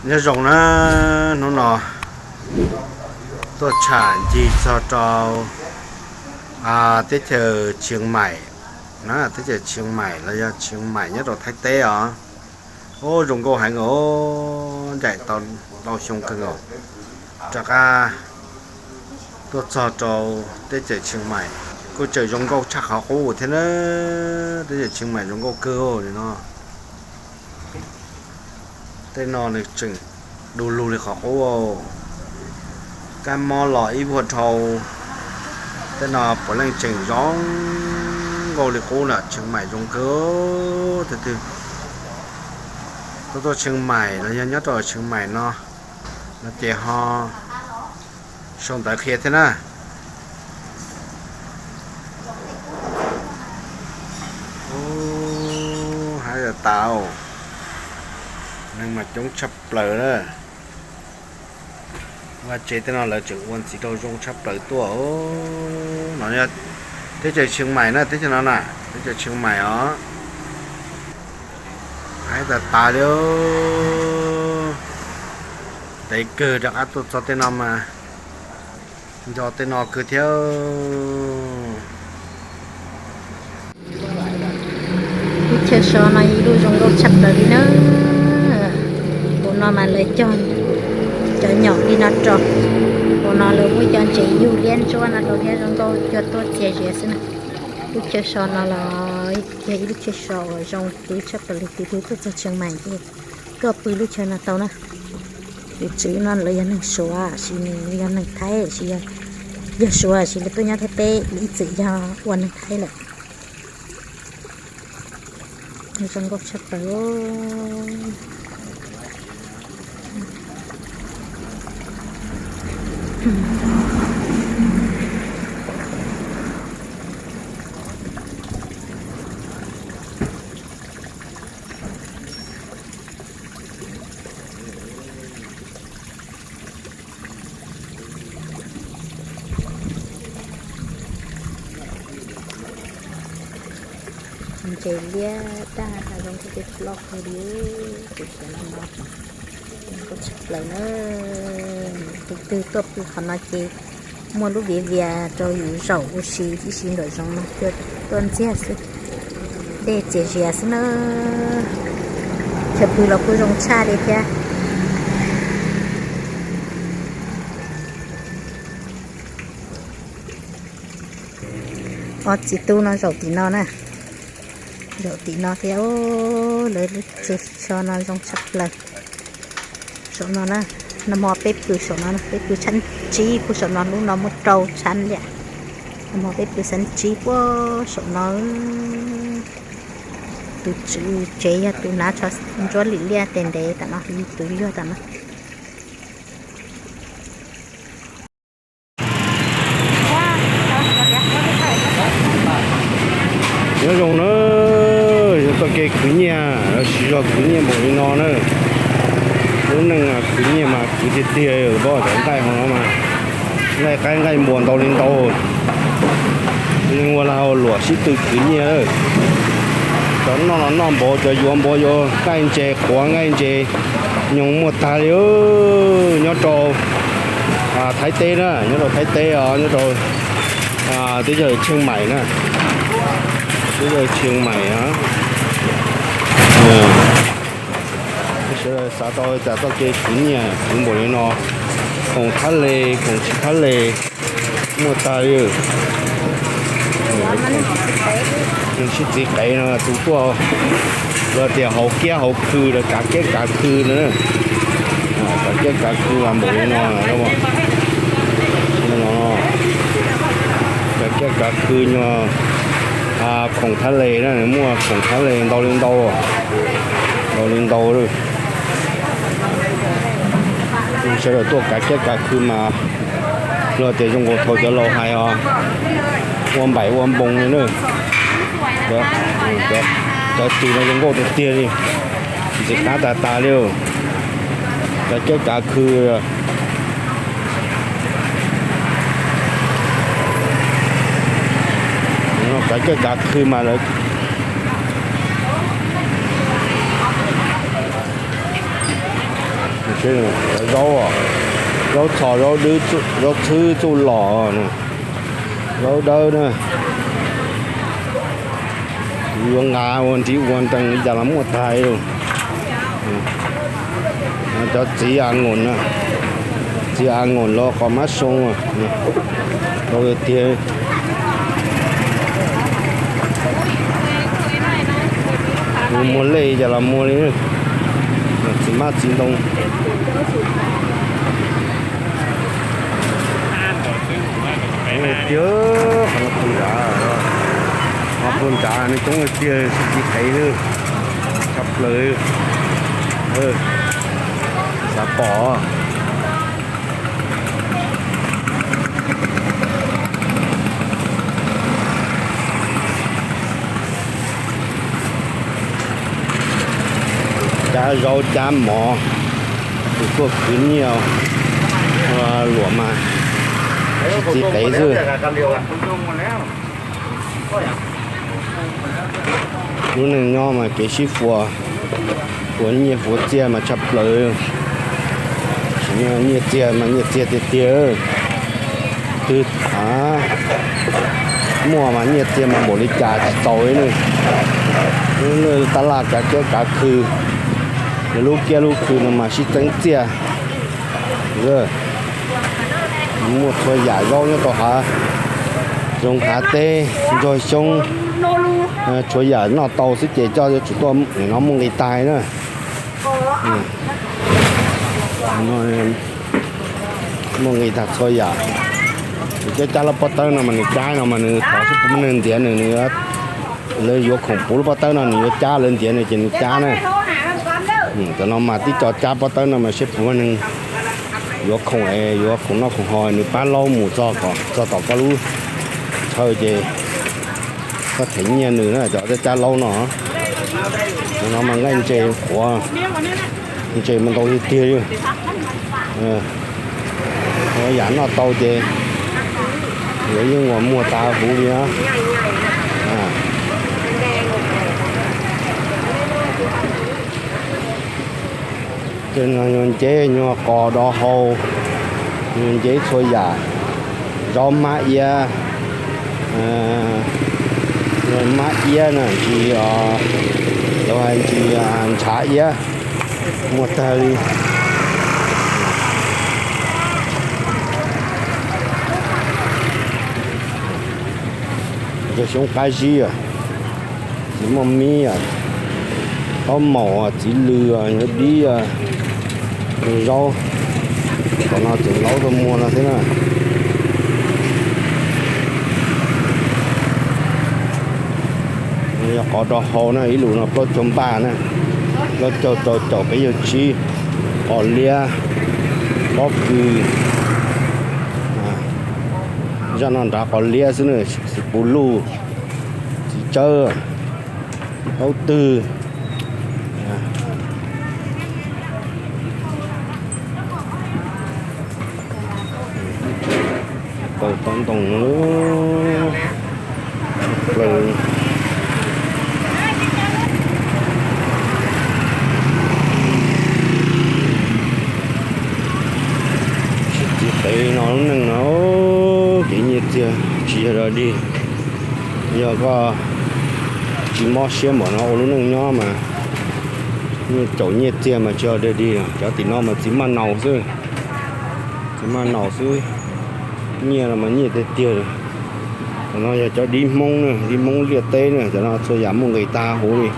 Nyob zoo na, hnub no tuaj tsham ncig txog rau teb chaws Tsheej Maim na, teb chaws Tsheej Maim los yog Tsheej Maim nyob rau Thaib teb os. Ub, zoo nkauj heev os, ncaim tau ntau xyoo kawg nkaus rov qab tuaj txog rau teb chaws Tsheej Maim, kuj tseem zoo nkauj tshaj qhov qub thiab na. Teb chaws Tsheej Maim zoo nkauj kawg li no. Tej no nws tseem du lug li qhov qub. Kab mob los ib vuag dhau, tej no puav leej tseem zoo nkauj li qub na. Tsheej Maim zoo kawg. Tus twg tuaj tuaj Tsheej Maim los yog nyob rau Tsheej Maim no, no ces ho sau ntawv qhia thiab na. Ub, haib tas tas, neeg mas coob tshaj plaws na. Vaj tsev tej no lawv tseem ua ntxiv rau zoo tshaj plaws tuaj. No teb chaws Tsheej Maim na, teb chaws no na, teb chaws Tsheej Maim os. Haib tas tas li. Tev kawg rov qab tuaj txog tej no mas nco tej no kawg thiab. Lub chaw so no ib lub zoo nkauj tshaj plaws li na. Hauv no mas lawv cog cov nyom li no rau. Hauv no lawv muab cov ntses yug liab ntsuab no rau thiab zoo nkauj cuag tuaj txias zias xwb na. Lub chaw so no los yog ib lub chaw so uas zoo pw tshaj plaws li. Tus twg tuaj txog Tsheej Maim ces tuaj pw lub chaw no tau na. Tus tswv no lawv yog neeg Suav, sis nws yog neeg Thaib, sis yog Suav, sis lawv tuaj nyob Thaib teb, ib txwm yog ua neeg Thaib lawm. Zoo nkauj tshaj plaws. Ntses liab daj hav zoov kuj loj kawg li. Tus xyoob no no, zoo nkauj tshaj plaws na. Tus twg tuaj pw qhov no ces muaj lub viav vias rau yus zaum ua si tib si nraum zoov no, tuaj ntxiag xwb. Dej txias zias xwb na. Chaw pw los kuj zoo tshaj li thiab. Ob txiv tub no zaum tim no na. Zaum tim no thiab. Lawv lub tsev so no zoo tshaj plaws. Saum no na, nag hmo peb pw saum no, peb pw tshab tsib puag saum no, lub no muaj rau tshab li. Nag hmo peb pw tshab tsib puag saum no. Tus tswv tsev yog tus hnav tsho ntsuab lim liaj tes ntev tam no, tus luag tam no. Nyob zoo na, yog txoj kev khwv nyiaj, siv zog khwv nyiaj npaum li no na. Lub neej khwv nyiaj mas khwv tiag tiag, pom cov nqaij hauv no mas, nqaij qaib nqaij npua ntau li ntau. Neeg ua lag ua luam sib tw khwv nyiaj. Cov noj los noj npaum, cov yuav npaum yuav, nqaij ntses quav nqaij ntses nyoos muaj tag li. Nyob rau Thaib teb na, nyob rau Thaib teb os, nyob rau teb chaws Tsheej Maim na, teb chaws Tsheej Maim. Sawv daws xav tau cas txoj kev khwv nyiaj khwv npaum li no, khoom thab le, khoom tsis thab le muaj tag li. Neeg sib txiv qev no tus tuaj, lawv tias hauv kiab hauv khw, lawv kav kiab kav khw na. Kav kiab kav khw mas npaum li no, kav kiab kav khw nyuag khoom thab le na, muaj khoom thab le ntau li ntau, ntau li ntau. Sawv daws tuaj kav kiab kav khw mas luag tias zoo nkaus thaum cov laus hais os, ua npaim ua npoos li na. Cov txiv no zoo nkauj tiag tiag li, ntxim qab tas tas li. Kav kiab kav khw, kav kiab kav khw mas lawv, Cov zaub, zaub txhos, zaub txhwb txuj lom, zaub dawb na. Yuav nqa ua nrhiav ua nrees li cas los muaj tag li. Cov txiv a ngoos, txiv a ngoos los qos mab soo ntau tiag. Muag lej cas los muag li, txiv mab txiv ntoo. Tiag, qhov no puag nrad, qhov puag nrad no coob tiag, sib tiv qev tshaj plaws. Xav pom. Cab zaub cab mov, tus tuaj khwv nyiaj luam mas sib tiv qev xwb. Lub neej nyob mas kev sib fuas, fuas nyiaj fuas txiaj mas tshaj plaws. Tsis muaj nyiaj txiag mas nyiaj txiag tiag tiag. Twb muaj mas nyiaj txiag mas npaum li cas tsis txaus li ne. Lub tab laj kav kiab kav khw, lub kiab lub khw no mas sib txeeb txiaj. Muaj txhua yam zaub nyob rau hav zoov hav teb, ntsuag xyoob, txhua yam noj tau xwb ces coj yuav tsum tuaj nim no muaj nqis tag na. Muaj nqis tag txhua yam. Cab cab lub pob tawb no mas nws cab no mas nws thov seb puas muaj neeg ntiav nws, nws, lawv yuav khoom puv lub pob tawb no nws yuav cab, lawv ntiav nws ces nws cab na. Cov no mas tib co cab pob tawb no mas seb puas muaj neeg yuav khoom es yuav khoom noj khoom haus nws pab laub mus txog, txog tom koj lub chaw ces koj them nyiaj nws na, cov cab laub no. Cov no mas nqaij ntses qhuav, ntses mas ntau tiag tiag li. Yam noj tau ces yuav yeej ua muag tas huv li na. Tej no nyuag nceb nyuag qos do hau, nyuag nceb txhua yam, zaub mab iab, mab iab na, ntsis, lawv hais ntsis ntshav iab, muaj tag li. Cov xyoob qab zib, txiv moj mib, taub maum, txiv lws, dib, zaub. Tom no tseem laub tuaj muag no thiab na. Yog qos do hau na, ib lus no plaub caug npaj na, plaub caug rau caum peb caug tsib, qos liab, pob kws. Zaj no nrad qos liab xwb na, xim pus luj, txiv tsawb, taub twg. Tau tob ntoo plaws. Sib tiv qev no lub neej no, kev nyiaj txiag tsis yog dog dig. Yog koj tsis mob siab npaum no ua lub neej nyob mas, caum nyiaj txiag mas tsis yog dog dig. Cov tim no mas txiv maj naus xwb, txiv maj naus xwb. Nyiaj no mas nyiaj tiag tiag li. Cov no yog cov dib Hmoob na, dib Hmoob liaj teb na, cov no txhua yam muaj nqis tag huv li.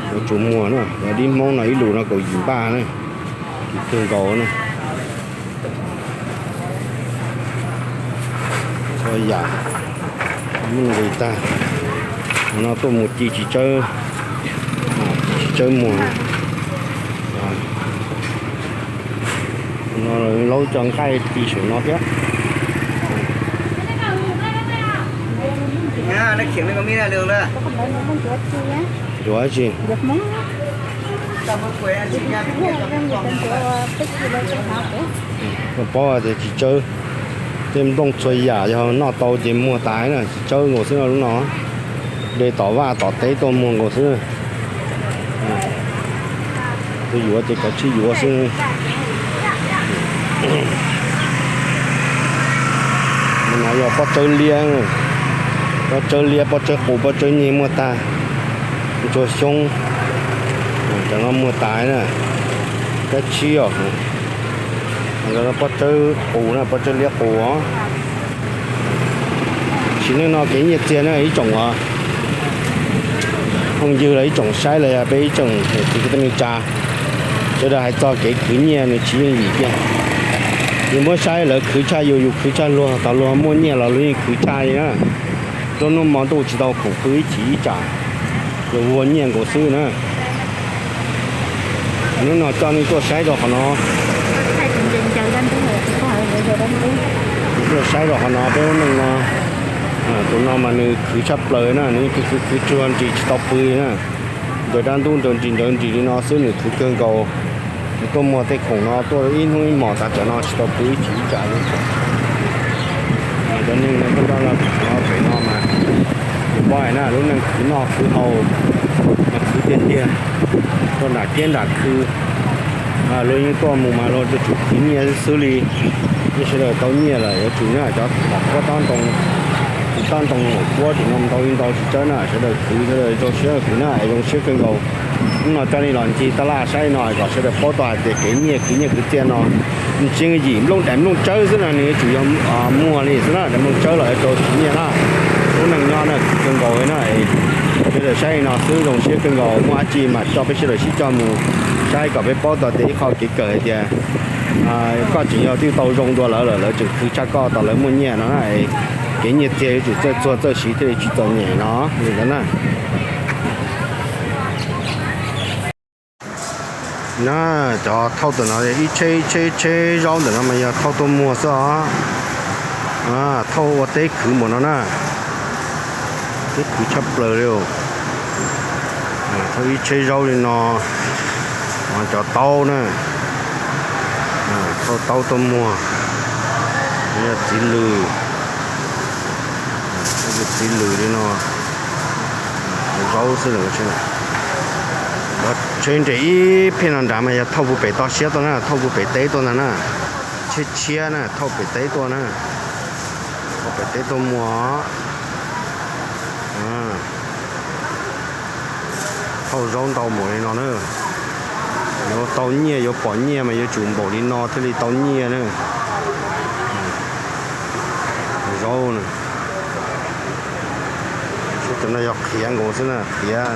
Yuav tsum muag na, cov dib Hmoob no ib lus no kaum yim npaj na, kim kawg nkaus na. Txhua yam muaj nqis tag. No tuaj mus ci txiv tsawb, txiv tsawb muag. No laub cov nqaij ti saum no thiab. Yuav tsis, koj paub tias txiv tsawb, tej nplooj txhua yam yog noj tau ces muag tas na, txiv tsawb nkaus xwb no lub no. De tom vaj tom teb tuaj muag nkaus xwb. Tus yuav ces kov tsib yuav xwb. No yog pob tsawb liab, pob tsawb liab, pob tsawb qus, pob tsawb nyeg muaj tag, ntsuag xyoob, cov no muag tas na, kab tsib os. Pob tsawb qus na, pob tsawb liab qus os. Sim neej no kev nyiaj txiag na ib tsoom phooj ywg los ib tsoom saib los yog peb ib tsoom kwv tij neej tsa, sawv daws hais txog kev khwv nyiaj nws tsis yooj yim kiag. Yus muab saib lawv khwv tshaj yus, yus khwv tshaj luag, thaum luag muaj nyiaj los luag yeej khwv tshaj li na. Nruab hnub hmo ntuj tsis tau khoom pw ib chim ib tsam, yus vuag nyiaj nkaus xwb na. Hnub no coj nej tuaj saib rau qhov no, tuaj saib rau qhov no peb lub neej no. Tus no mas nws khwv tshaj plaws na, nws khwv khwv khwv tsuag nris tsis tau pw na. Nrawm dab ntub nrawm nris nrawm nris li no xwb nws khwv kawg nkaus. Nws tuaj muag tej khoom no tuaj ib hnub ib hmos tas tsam no tsis tau pw ib chim ib tsam li. Cov neeg no tuaj laj no pem no mas kuv paub hais na lub neej khwv noj khwv haus mas khwv tiag tiag, tuaj nram kiab nram khw. Luag yeej tuaj mus mas luag tsuas tsum khwv nyiaj xwb li. Nej sawv daws tau nyiaj lawm yuav tsum na, cov tom qab tob ntoo, tus tob ntoo mus puab tseem ntau li ntau tsis tsawg na, sawv daws khwv sawv daws rau siab khwv na es zoo siab kawg nkaus. Hnub no coj nej los ncig taj laj saib no kom sawv daws paub tau hais tias kev nyiaj khwv nyiaj khwv txiaj no nws tsis yooj yim, nplooj daim nplooj tsawb xwb no nws yuav tsum yog muag li xwb na, daim nplooj tsawb los yuav rau khwv nyiaj na. Lub neej nyob na khwv kawg nkaus li na. Sawv daws saib li no xwb zoo siab kawg nkaus, muaj dab tsi mas coj peb sawv daws sib coj mus saib kom peb paub tau tias ib qho kev kawm hais tias koj tseem yog twb tau zoo dua lawv lawm, lawv tseem khwv tshaj koj tau lawv muaj nyiaj no na. Kev nyiaj txiag yuav tsum txawj txuag txawj siv thiaj li tsis txom nyem no li ntawd na. Na, cov thauj ntawm no ib tsheb ib tsheb ib tsheb zaub ntawm no mas yog thauj tuaj muag xwb os. Thauj ua teb khwv npaum no na, teb khwv tshaj plaws li. Thauj ib tsheb zaub li no, cov taub na, thauj taub tuaj muag, yog txiv lws, txiv lws li no, zaub xwb. Tsheb nres ib phem no nrad mas yog thauj puag pem toj siab tuaj na, thauj puag pem teb tuaj ntag na. Tsheb tshiab na thauj pem teb tuaj na, thauj pem teb tuaj muag. Thauj zaub ntau npaum li no na, yuav tau nyiaj yuav pom nyiaj mas yuav tsum npaum li no thiaj li tau nyiaj na. Zaub na, cov no yog qhiav nkaus xwb na, qhiav,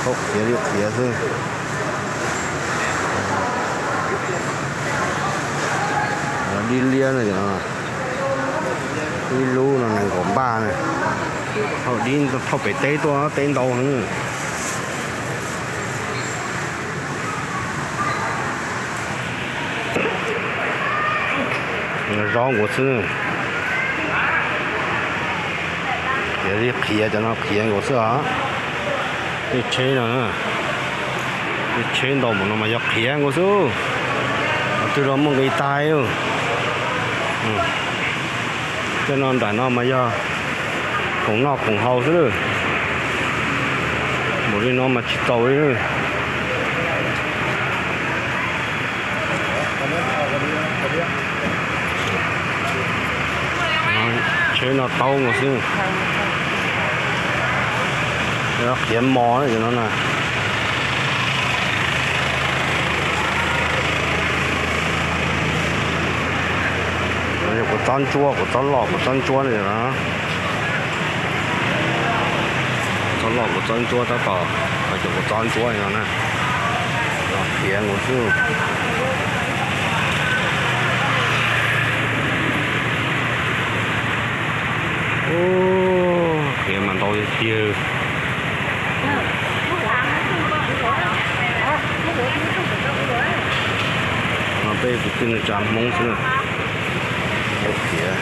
thauj qhiav li qhiav xwb. Dib liab na, ib lub no nees nkaum npaj na, thauj dib thauj pem teb tuaj teb ntau heev. Zaub nkaus xwb, qhiav li qhiav, cov no qhiav nkaus xwb os. Tej tsheb no, tej tsheb ntau npaum no mas yog qhiav nkaus xwb. Qhov twg los muaj nqis tag. Tej no nram no mas yog khoom noj khoom haus xwb. Npaum li no mas tsis txaus li. Tsheb no taub nkaus xwb. Qhiav mos no na. Kuv txob ntsuab, kuv txob loj, kuv txob ntsuab no. Txob loj kuv txob ntsuab tab tom, kuv txob ntsuab no na. Qhiav nkaus xwb. Qhiav mas ntau tiag tiag. No peb kwv tij neej tsa Hmoob xwb. Qhiav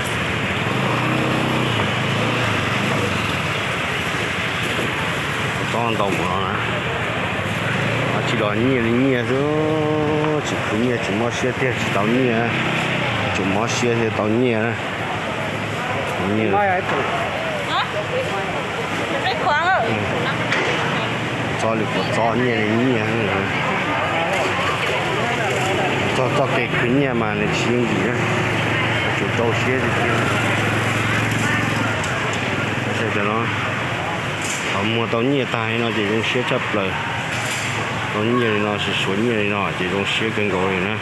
txob ntau npaum no na. Tsis los nyiaj li nyiaj xwb, tsis khwv nyiaj tsis mob siab tiag tsis tau nyiaj, tsis mob siab thiaj tau nyiaj na. Txob li kuv txob nyiaj li nyiaj. Txog txoj kev khwv nyiaj mas nws tsis yooj yim na, yuav tsum rau siab tiag tiag. Cov no, thaum muag tau nyiaj tag li no ces zoo siab tshaj plaws. Tau nyiaj li no, suav nyiaj li no ces zoo siab kawg nkaus li na.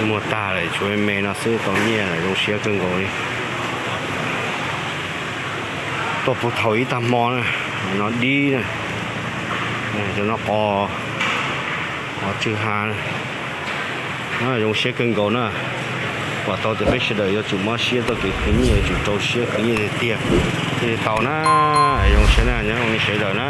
Muag tag lawm tshuav me me no xwb tau nyiaj lawm zoo siab kawg nkaus li. Tuaj puag thaum ib tag hmo na, no dib na, cov no qos, qos tsw ha na. Zoo siab kawg nkaus na. Pom tau tias peb sawv daws yuav tsum mob siab txoj kev khwv nyiaj, yuav tsum rau siab khwv nyiaj tiag tiag thiaj li tau na. Zoo siab na, nyob zoo nej sawv daws na.